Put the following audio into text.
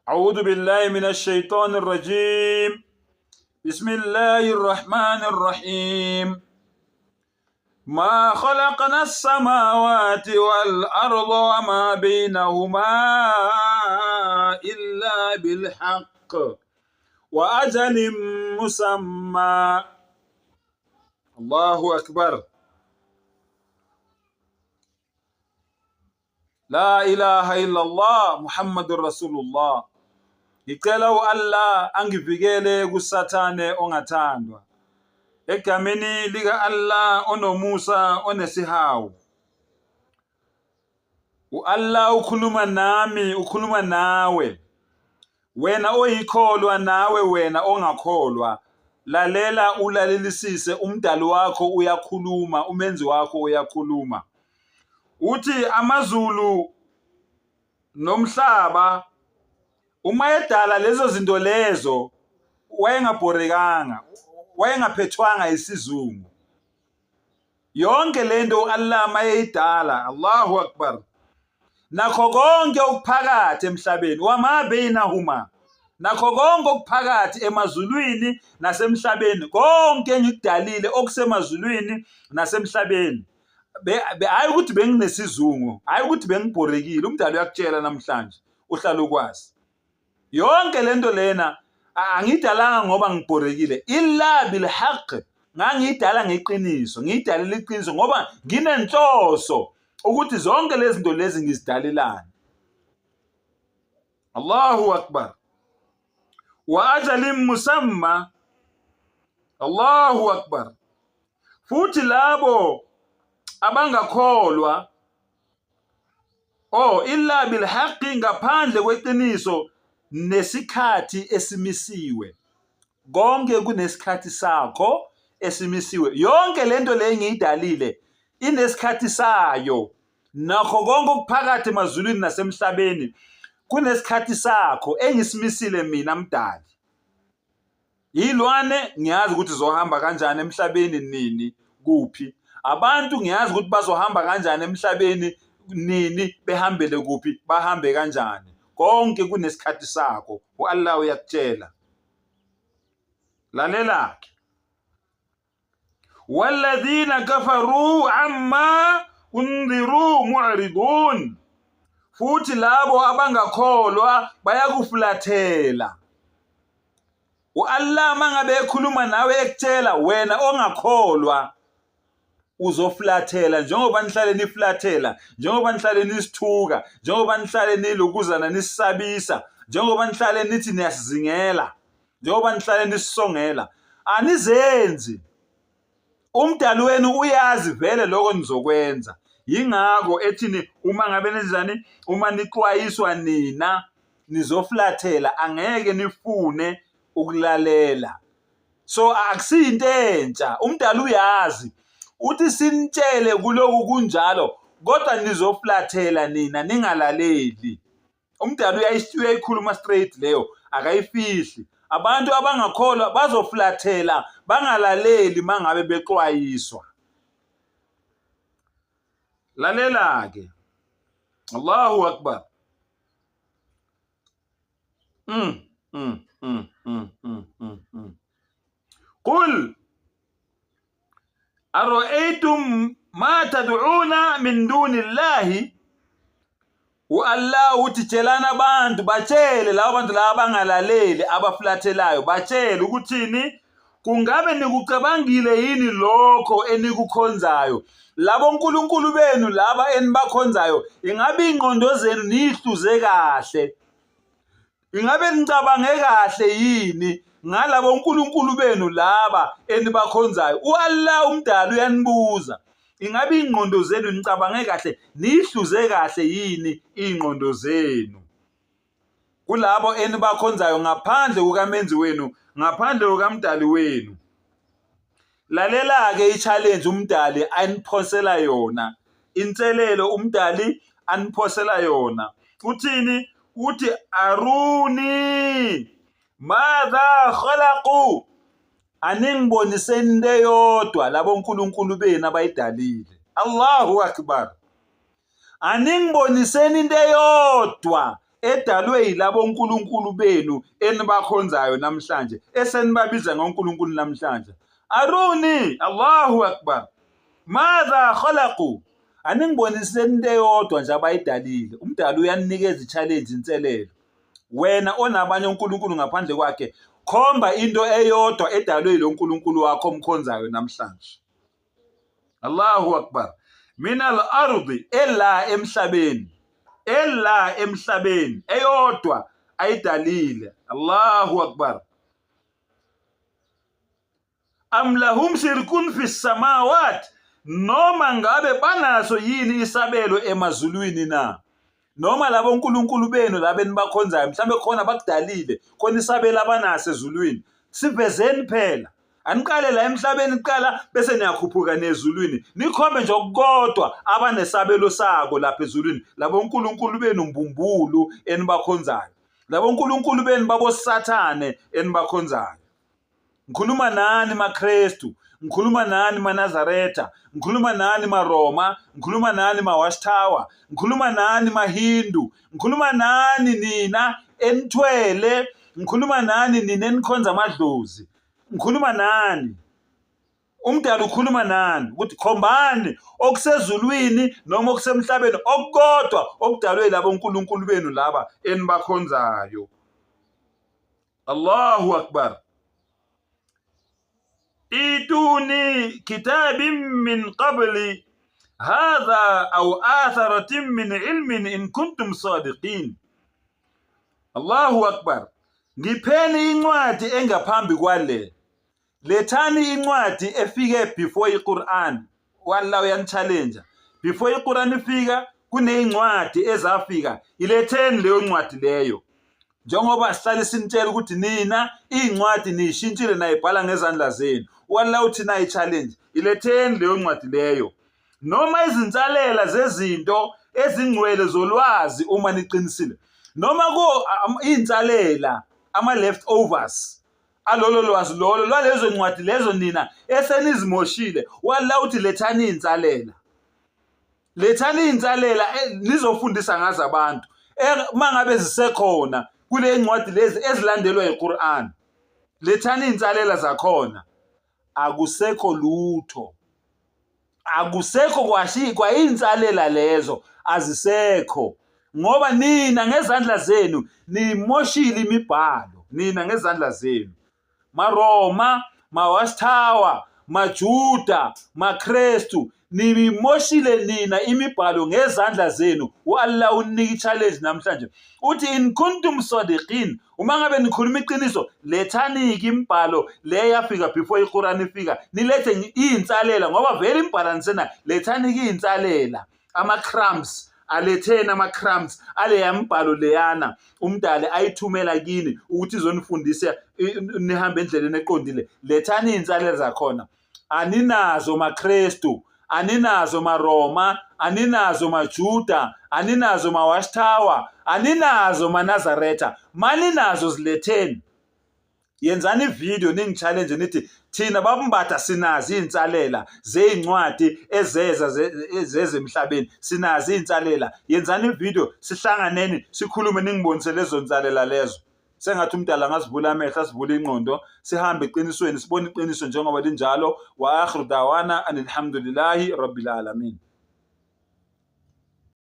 أعوذ بالله من الشيطان الرجيم بسم الله الرحمن الرحيم ما خلقنا السماوات والأرض وما بينهما إلا بالحق وأجل مسمى الله أكبر La ilaha illallah Muhammadur Rasulullah. Ngicela u-Allah angivikele kuSathane ongathandwa. Egameni lika Allah onomusa onesihawu. U-Allah ukhuluma nami, ukhuluma nawe. Wena oyikholwa nawe wena ongakholwa, lalela ulalelisise umdali wakho uyakhuluma, umenzi wakho uyakhuluma. Uthi amazulu nomhlaba uma edala lezo zinto lezo wayengabhorekanga, wayengaphethwanga isizungu. Yonke lento uAllah mayeyidala, Allahu Akbar. Nakho konke okuphakathi emhlabeni, wama bainahuma. Nakho konke okuphakathi emazulwini nasemhlabeni, konke engikudalile okusemazulwini nasemhlabeni. Hayi ukuthi benginesizungu, hayi ukuthi bengibhorekile, umdali uyakutshela namhlanje, uhlala ukwazi. Yonke lento lena angiyidalanga ngoba ngibhorekile, illa bilhaq, ngangiyidala ngeqiniso, ngiyidalela iqiniso ngoba nginenhloso ukuthi zonke lezi zinto lezi ngizidalelani. Allahu akbar. Wa ajalin musamma. Allahu akbar. Futhi labo abangakholwa Oh illa bilhaqi, ngaphandle kweqiniso nesikhathi esimisiwe. Konke kunesikhathi sakho esimisiwe. Yonke lento le engiyidalile inesikhathi sayo. Nakho konke okuphakathi emazulwini nasemhlabeni kunesikhathi sakho engisimisile mina mdali. Iy'lwane ngiyazi ukuthi zohamba kanjani emhlabeni nini kuphi. Abantu ngiyazi ukuthi bazohamba kanjani emhlabeni nini behambele kuphi bahambe kanjani. Konke kunesikhathi sako. U-Allah uyakutshela. Lalela-ke. Walladhina kafaru amma undhiru mu'ridun. Futhi labo abangakholwa bayakufulathela. U-Allah mangabe ekhuluma nawe ekutshela wena ongakholwa uzofulathela njengoba nihlale nifulathela, njengoba nihlale nisithuka, njengoba nihlale nilokuzana nisisabisa, njengoba nihlale nithi niyasizingela, njengoba nihlale nisisongela, anizenzi. Umdali wenu uyazi vele lokho nizokwenza. Yingakho ethini uma ngabe nenzani, uma nixwayiswa nina nizofulathela, angeke nifune ukulalela. So akusiyinto entsha, umdali uyazi uthi sinitshele kuloku kunjalo, kodwa nizofulathela nina ningalaleli. Umdali uyayikhuluma straight leyo, akayifihli. Abantu abangakholwa bazofulathela bangalaleli mangabe bexwayiswa. Lalela-ke. Allahu Akbar. Qul ara'aytum ma tad'una min duni llahi. U-Allah uthi tshelana abantu, batshele labo bantu laba abangalaleli abafulathelayo, batshele ukuthini? Kungabe nikucabangile yini lokho enikukhonzayo? Labo nkulunkulu benu laba enibakhonzayo, ingabe ingqondo zenu niyihluze kahle? Ingabe nicabange kahle yini ngalabo nkulunkulu benu laba enibakhonzayo? U-Allah umdali uyanibuza. Ingabe ingqondo zenu nicabange kahle, niyihluze kahle yini ingqondo zenu? Kulabo enibakhonzayo ngaphandle kukaMenzi wenu, ngaphandle kukaMdali wenu. Lalela-ke i-challenge uMdali aniphosela yona, inselelo uMdali aniphosela yona. Uthini? Uthi aruni madha khalaqu, aningiboniseni into eyodwa labo nkulunkulu benu abayidalile. Allahu akbar. Aningiboniseni into eyodwa edalwe yilabo nkulunkulu benu enibakhonzayo namhlanje, esenibabiza ngonkulunkulu namhlanje. Aruni, Allahu Akbar. Madha khalaqu. Aningiboniseni into eyodwa nje abayidalile. Umdali uyaninikeza i-challenge, inselelo. Wena onabanye onkulunkulu ngaphandle kwakhe, khomba into eyodwa edalwe yilo nkulunkulu wakho omkhonzayo namhlanje. Allahu Akbar. Min al-ardi, ela emhlabeni. Ela emhlabeni eyodwa ayidalile. Allahu Akbar. Am lahum shirkun fi samawat, noma ngabe banaso yini isabelo emazulwini na? Noma labo nkulunkulu benu laba enibakhonzayo mhlawumbe khona bakudalile, khona isabelo abanaso ezulwini. Sivezeni phela. Aniqale la emhlabeni kuqala bese niyakhuphuka nezulwini. Nikhombe nje okukodwa abanesabelo sako lapha ezulwini. Labo nkulunkulu benu mbumbulu enibakhonzayo. Labo nkulunkulu benu babosathane enibakhonzayo. Ngikhuluma nani maKristu, ngikhuluma nani maNazaretha, ngikhuluma nani maRoma, ngikhuluma nani maWatchtower, ngikhuluma nani maHindu, ngikhuluma nani nina enithwele, ngikhuluma nani nina enikhonza amadlozi, ngikhuluma nani. Umdali ukhuluma nani ukuthi khombani okusezulwini noma okusemhlabeni okukodwa okudalwe labo nkulunkulu benu laba enibakhonzayo. Allahu Akbar. Ituni kitabin min qabli hadha au atharatin min ilmin in kuntum sadiqin. Allahu Akbar. Ngipheni incwadi engaphambi kwale. Lethani incwadi efike before iQuran. Wallah uyani-challenge. Before iQuran ifika kunezincwadi ezafika. Iletheni leyo ncwadi leyo. Njengoba sihlale sinitshela ukuthi nina iy'ncwadi niyishintshile nayibhala ngezandla zenu. Wallah uthi nayi challenge. Iletheni leyo ncwadi leyo. Noma izinsalela zezinto ezingcwele zolwazi uma niqinisile. Noma ko iy'nsalela ama-leftovers alolo lwazi lolo lwalezo ncwadi lezo nina esenizimoshile. Wallah uthi lethani iy'nsalela. Lethani iy'nsalela nizofundisa ngazo abantu uma ngabe zisekhona kule ncwadi lezi ezilandelwa yiQur'an. Lethani iy'nsalela zakhona. Akusekho lutho. Akusekho kwayinsalela lezo azisekho ngoba nina ngezandla zenu niyimoshile imibhalo, nina ngezandla zenu. MaRoma, maWatchtower, maJuda, maKristu, niyimoshile nina imibhalo ngezandla zenu. U-Allah unika i-challenge namhlanje. Uthi in kuntum sadiqin, uma ngabe nikhuluma iqiniso, lethani-ke imibhalo le yafika before iQuran ifika, nilethe iy'nsalela ngoba vele imibhalo anisena, lethani-ke iy'nsalela, ama-crumbs, aletheni ama-crumbs aleya mibhalo leyana umdali ayithumela kini ukuthi izonifundisa nihambe endleleni eqondile. Lethani iy'nsalela zakhona. Aninazo maKristu, aninazo maRoma, aninazo maJuda, aninazo maWatchtower, aninazo maNazaretha. Maninazo ziletheni. Yenzani ividiyo ningi-challenge nithi thina babumbatha sinazo iy'nsalela zey'ncwadi ezeza zeza emhlabeni, sinazo iy'nsalela. Yenzani ividiyo sihlanganeni sikhulume ningibonise lezo nsalela lezo. Sengathi umdala angazivula amehlo asivule ingqondo sihambe eqinisweni sibone iqiniso njengoba linjalo. Wa akhiru dawana anilhamdulillahi rabbil alamin.